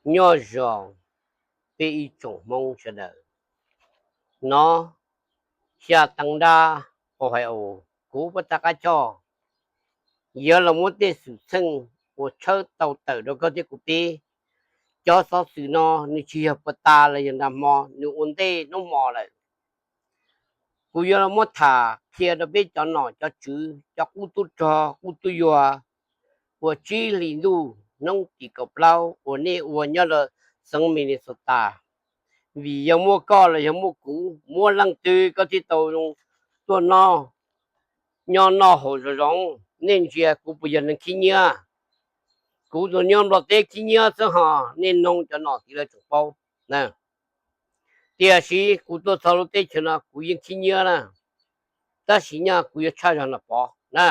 Nyob zoo peb ib tsoom Hmoob sawv daws, no xya teev dab o hais os, kuv puab tag qab choj yuav los muab tej xwm txheej uas tshawb tau tawm rau koj thiab kuv peb. Cov xov xwm no nws tsis yog puag ta los yog nag hmo, nws ua ntej hnub hmo lawm. Kuv yuav los muab tham qhia rau peb cov nom cov tswv, cov qub tub rog qub tub yuag uas tsib hlis ntuj hnub tim kaum plaub uas nej ua nyob rau xeev Minnesota. Vim yog muaj koj los yog muaj kuv, muaj leej twg koj thiaj tau tuaj noj, nyob noj haus zoo zoo. Nej ntsia kuv puas yog neeg khib nyiab? Kuv tus nyob Nplog teb khib nyiab xwb hos, nej noog cov nom txiv lawv tseem paub. Tiam sis kuv tuaj txog lub teb chaws no kuv yeej khib nyiab na, tab sis nyaj kuv yuav tshaj zog Nom Pov na.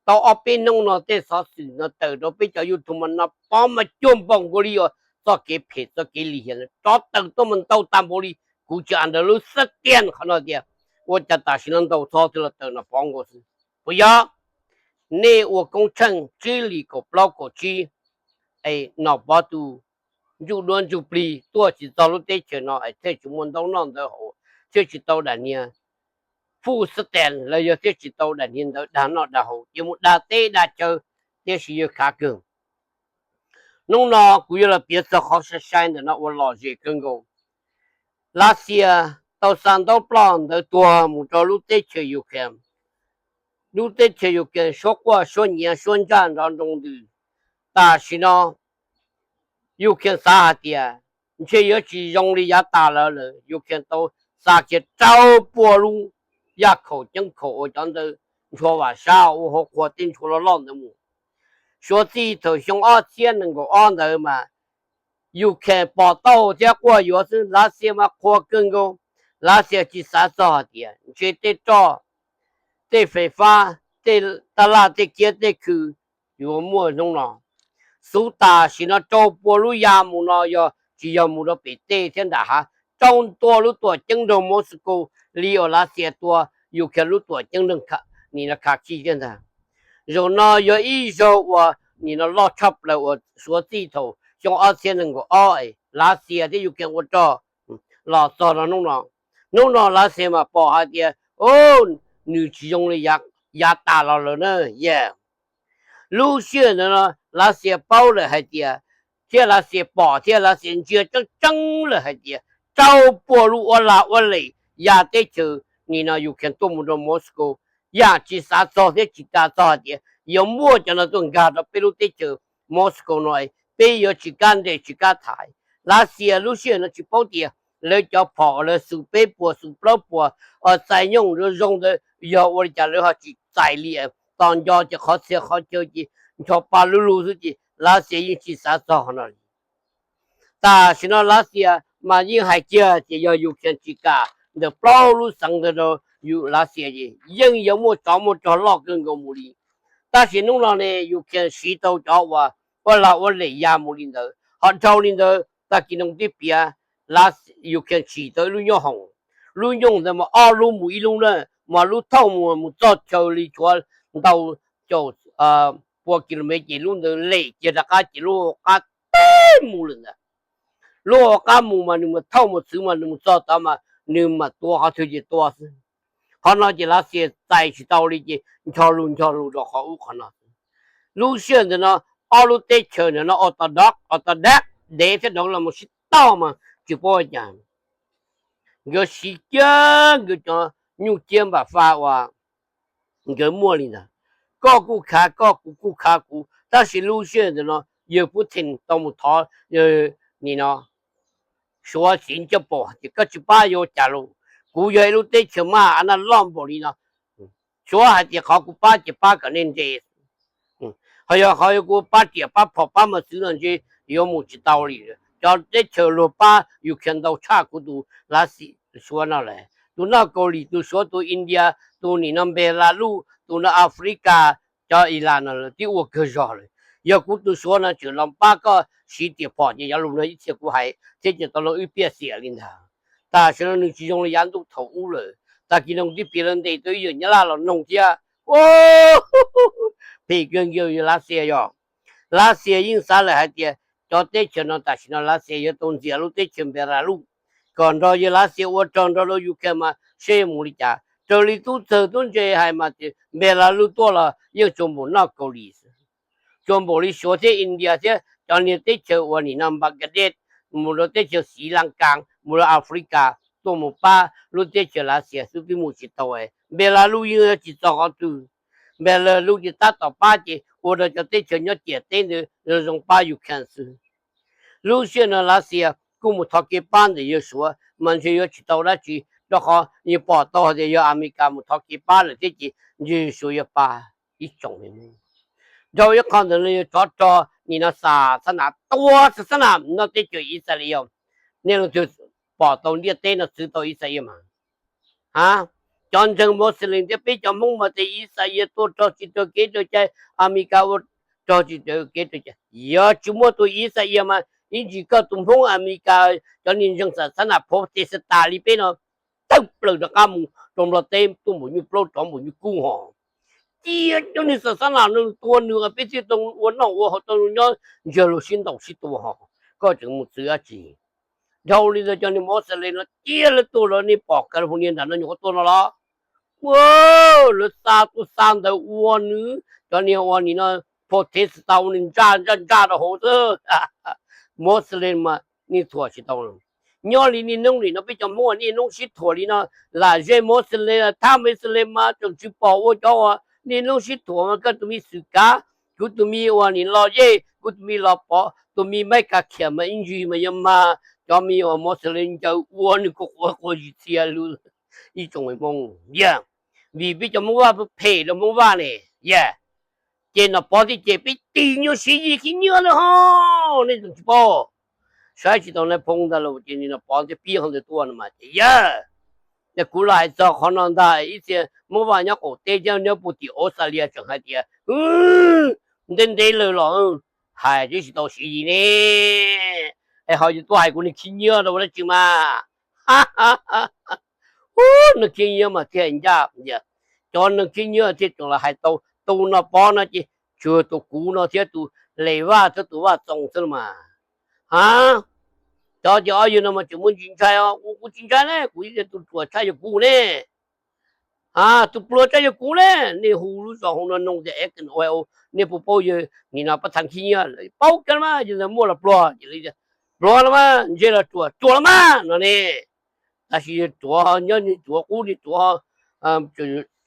Tau ob peb hnub no tej xov xwm no tawm rau peb cov YouTube mas Nom Pov mas cuag npaum nkaus li uas txoj kev phem txoj kev lim hiam rov tawm tuaj mas ntau tas npaum li. Kuv tsis as ntawm lub xab tias qhov no tias ua cas tam sim no ntau txog twb los tawm Nom Pov nkaus xwb. Puas yog? Nej ua koob tsheej tsib hlis kaum plaub kaum tsib es Nom Pov tus ntsuj duab ntsuj plig tuaj tsis txog lub teb chaws no es thiaj tsis muaj ntaub noj ntawv haus, thiaj tsis tau daim niag food stamp los yog thiaj tsis tau daim niag ntawv dag noj dag haus, ces mus dag teb dag chaw, tiam sis yog khav kawg. Hnub no kuv yuav los piav txog qhov sai sai ntawm no uas lom zem kawg nkaus. Lav Xias tau xa ntaub ploj ntawv tuag mus rau lub teb chaws Ukraine. Lub teb chaws Ukraine suab quaj suab nyiav suab ntsaj nrov nroo ntws. Tam sim no Ukraine xav hais tias ntshe yuav tsis zoo li yav tas los lawm, Ukraine tau xa kiag rau puag lub yaj khaum ceeb khaum uas cov ntawd ntshua vam sab ua hauv qhua tej ntshua loj loj ntawd mus. Suav txij thaum xyoo ob txhiab nees nkaum ob ntawd mas Ukraine pom tau thiab quaj yuav xwb, Lav Xias mas qhuas kawg nkaus. Lav Xias tsis xav txog hais tias ntshe tej roj, tej fais fab, tej taj laj tej kiab tej khw yuav muaj hnub no. Xuv tam sim no rau puag lub ya mus no yog tsis yog mus rau pem tej thiab nram hav, rau ntua lub tuam ceeb nroog Moscow li uas Lav Xias tua Ukraine lub tuam ceeb nroog nim no Kharkiv thiab ntag. Zaum no yog ib zaug uas nim no loj tshaj plaws uas Suav txij thaum xyoo ob txhiab nees nkaum ob es Lav Xias thiab Ukraine ua rog los txog rau hnub no. Hnub no Lav Xias mas pom hais tias nws tsis zoo li yav tas los lawm na. Yog lub sij hawm ntawd no Lav Xias paub lawm hais tias, thiab Lav Xias pom thiab Lav Xias ntsia tseeb tseeb lawm hais tias rau puag lub ua lag ua lem ya teb chaws nim no Ukraine tuaj mus rau Moscow, yam tsis xav txog thiab tsis tas txog hais tias yuav muaj cov no tuaj nkag rau peb lub teb chaws Moscow no, peb yuav tsis kam nres tsis kam thaiv. Lav Xias lub sij hawm no tsis paub tias lawv cov phom lawv xus peb puas xus plaub puas txais nyooj zoo zoo ntawd yog ua li cas lawv ho tsis txais li, tos nco ces qhov txhia qhov chaw ces ncho pa lug lug xwb ces Lav Xias yeej tsis xav txog qhov no li. Tam sim no Lav Xias mas yeej hais kiag tias yog Ukraine tsis kam ntawm plaub lub xeev ntawd rau Lav Xias ces yeej yuav muaj tsov muaj rog loj kawg nkaus mus li. Tab sis hnub no ne Ukraine siv tau cov uas ua lag ua lem ya mus li ntawd ho dhau li ntawd tag kis no tib piav Ukraine tsim tau ib lub nyooj hoom, lub nyooj ntawd mas ob lub mus ib lub na, mas lub thauj mus mus txog chaw li tshuav ntau caum pua kilomev ces lub ntawd lem kiag rov qab ces lub hauv qab teb mus lawm ntag. Lub hauv qab mus mas nws mus thauj mus txwv mas nws mus txog tod mas nws mam tua qhov twg ces tua xwb. Qhov no ces Lav Xias txais tsis tau li ces ncho lug ncho lug rau qhov ub qhov no. Lub sij hawm ntawm no ob lub teb chaws ntawm no Orthodox, Orthodox dev thiab dev los mus sib tauj mas tsis paub ua cas, nkawd siv kiag nkawd cov nyuj ciab npam fa uas nkawd muaj li ntawd, koj kuj khav koj kuv kuj khav kuv. Tab sis lub sij hawm ntawm no yawg Putin tau mus thov nim no Suav xiv ncaj paum hais tias koj tsis pab yuav cas los kuv yog ib lub teb chaws maj a naj loj npaum li no. Suav hais tias qhov kuv pab ces pab kom nej nres, ho yog qhov kuv pab riam pab phom pab mos txwv no ntshe yuav mus tsis tau li. Cov teb chaws luag pab Ukraine ntau tshaj kuv tus Lav Xias Suav no lawm, tus noj Kaus Lim, tus Suav, tus India, tus nim no Belarus, tus no Africa, cov Iran no lawv twb ua kawg zog lawm. Yog kuv tus Suav no tseem los pab koj siv riam phom ces yav lus no ib txhia kuv hais thiab ces tau los wb piaj xiam li ntag. Tam sim no nws tsis zoo li yav ntuj thaum ub lawm. Tag kis no twb piav lawv ntes tau ib yawm Nyab Laj los noog thiab. Phem kawg nkaus yog Lav Xias yog. Lav Xias yeej xav lawm hais tias Cov teb chaws no tam sim no Lav Xias yuav tau ntxias lub teb chaws Npes Las Luj kom nrog yawg Lav Xias ua rog nrog rau Ukraine mas seb yuav mus li cas. Raws li tub txawg tub ntse hais mas tias Npes Las Luj tuaj los yeej tsuas npaum noj Kaus Lim xwb, tsuas npaum li Suav thiab India thiab cov niag teb chaws uas nim no Bangladesh, mus rau teb chaws Xis Las Kas, mus rau Africa, tuaj mus pab lub teb chaws Lav Xias xwb twb mus tsis tau. Npes Las Luj yeej yog tsis txog qhov twg. Npes Las Luj ces tab tom pab ces ua rau cov teb chaws nyob ciam teb ntawd zoo zoo pab Ukraine xwb. Lub sij hawm no Lav Xias kuj mus thov kev pab ntawm yawg Suav mas ntshe yuav tsis tau dab tsi, rau qhov nws pom tau hais tias yog Amelikas mus thov kev pab lawm thiab ces ntshe Suav yuav pab ib tsoom me. Dhau ib qho ntawd no yog tsov rog nim no xa xab nam tua xa xab nam no teb chaws Ixayees. Nej leej twg pom tau ntiaj teb no txwv tau Ixayees mas? A, cov ntseeg Moslem thiab peb cov Hmoob mas tias Ixayees tua rog tsis raws kev raws cai, Amelikas ua rog tsis raws kev raws cai. Yog tsis muaj tus Ixayees mas ib ntsis koj tus Hmoob Amelikas cov niag ntseeg xa xab nam Protestant li peb no tawg plaws rov qab mus rau Nplog teb tuaj npaum nyuj plaub rov npaum nyuj kub hos. Cia cov niag xa xab nam no tua nws peb thiaj tau ua noj ua haus tau nyob ntsiag lus sib ntaus sib tua hos. Koj tseem mus txwv dab tsi? Dhau li ntawd cov niag Moslem no cia lawv tuaj los nej pom California nram no nyuam qhuav tuaj no los ua lawv xa tuaj xa ntawd ua nws cov niag ua nim no Protestant ua nws ntsaj ntsaj ntsaj rau hauv xwb. Moslem mas nej thuam tsis tau. Nyob li niaj hnub nim no peb cov Hmoob niaj hnub sib thuam li no, lam zej Moslem thab Moslem mas tseem tsis pom ua cov uas niaj hnub sib thuam mas koj tus me xwm kav, kuv tus me uas nim los zej, kuv tus me los pov, tus me maib kav khiam mas ib ntsis mas yog mas cov me uas Moslem ncaws ua nws kuj quav quav zis txia lug. Ib tsoom Hmoob, yog vim peb cov Hmoob Vaj phem rau Hmoob Vaj ne, yog ces Nom Pov thiaj cem peb tig nyuag Siv Yis khib nyiab na ho, nej tseem tsis paub. Saib tsis taus Nais Phoo ntag los ces Nom Pov thiaj pib qhov ntawd tuaj no mas ces yog. Ces kuv los hais txog qhov no ntag, ib txhia Hmoob Vaj nyob qaum teb thiab nyob puag tim Australia tseem hais tias ntev ntev lawm los hais tsis tau Siv Yis ne, es ho yuav tuaj hais kuv niag khib nyiab rau ua dab tsi mas? Ub, niag khib nyiab mas thiaj ncaj, cov niag khib nyiab thiaj tseem los hais tau tus Nom Pov no ces tsuas tus kuv no thiab tus Les Vaj thiab tus Vaj Txoos xwb mas. A, cov ces ob yawg no mas tseem muaj ntsis ntshai os, kuv tsis ntshai ne, kuv ib tus ruam tshaj yog kuv ne. A, tus pluag tshaj yog kuv ne. Nej hu lub zos hu no noo tias es, nej puas paub yawg nim no pab thaj khib nyiab? Paub kawg los mas, yawg ntawd muaj los pluag? Ces pluag los mas, ntse los ruam, ruam los mas no ne. Tab sis yawg ruam nyob, niag ruam qub, niag ruam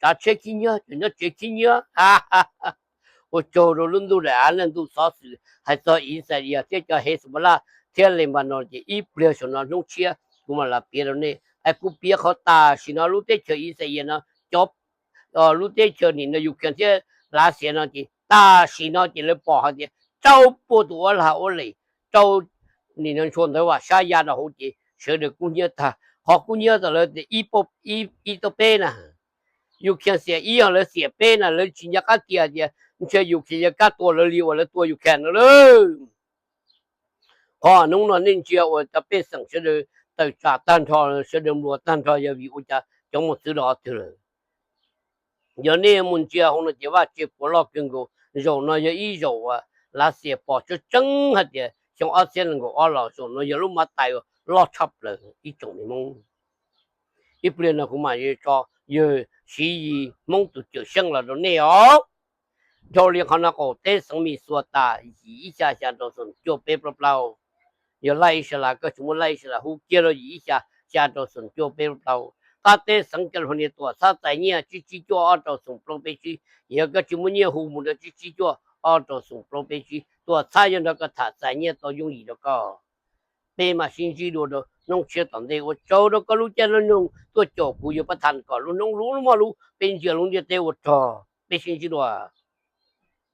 tsav tsheb khib nyiab, tseem nyob tsev khib nyiab. Ua tsaug rau lub ntuj daim av, ntuj xov xwm hais txog Ixayees thiab cov Hezbollah thiab Lebanon ces ib pliag saum no hnub tshiab kuv mam los piav rau nej. Es kuv piav qhov tam sim no lub teb chaws Ixayees no, cov lub teb chaws nim no Ukraine thiab Lav Xias no ces tam sim no ces lawv pom hais tias rau puag tus ua lag ua les, rau nim no ntshua ntawd vam sab ya rau hauv ces sawv daws kub hnyiab tag. Qhov kub hnyiab tau lawv tias ib tau peb na, Ukraine xiam ib, ho lawv xiam peb na, lawv tsis nco qab kiag tias ntshe Ukraine yuav kab tua lawv li uas lawv tua Ukraine no lawm. Qhov hnub no nej ntsia uas cov pej xeem sawv daws tawm tsam tag nrho, sawv daws npluas tag nrho yog vim ua cas cov mus txwv rau qhov twg lawm? Yog nej mus ntsia hauv no ces vaj tse puav loj kawg nkaus. Zaum no yog ib zaum uas Lav Xias pom tseeb tseeb hais tias xyoo ob txhiab nees nkaum ob los zaum no yog lub mab tais uas loj tshaj plaws ib tsoom niag Hmoob. Ib pliag no kuv mam tso yawg Siv Yis Hmoob tus cawm seej los rau nej os. Dhau li qhov no qaum teb xeev Mis Xuas tas yim ib xya xya rau xoom cuaj peb plaub plaub. Yog laj Israel koj tsis muaj laj Israel hu kiag rau yim ib xya xya rau xoom cuaj peb plaub plaub. Qab teb xeev California tuam txhab txais nyiaj tsib tsib cuaj ob rau xoom plaub peb tsib. Yog koj tsis muaj nyiaj hu mus rau tsib tsib cuaj ob rau xoom plaub peb tsib, tuam txhab yuav nrog koj tham txais nyiaj tau yooj yim rau koj. Peb mam sib ntsib dua rau hnub tshiab tom ntej. Ua tsaug rau koj lub caij lub nyoog tuaj caum kuv yawg Pab Thas kom lub hnub lub moj lub, peb ntsia lub ntiaj teb ua tsaug, peb sib ntsib dua.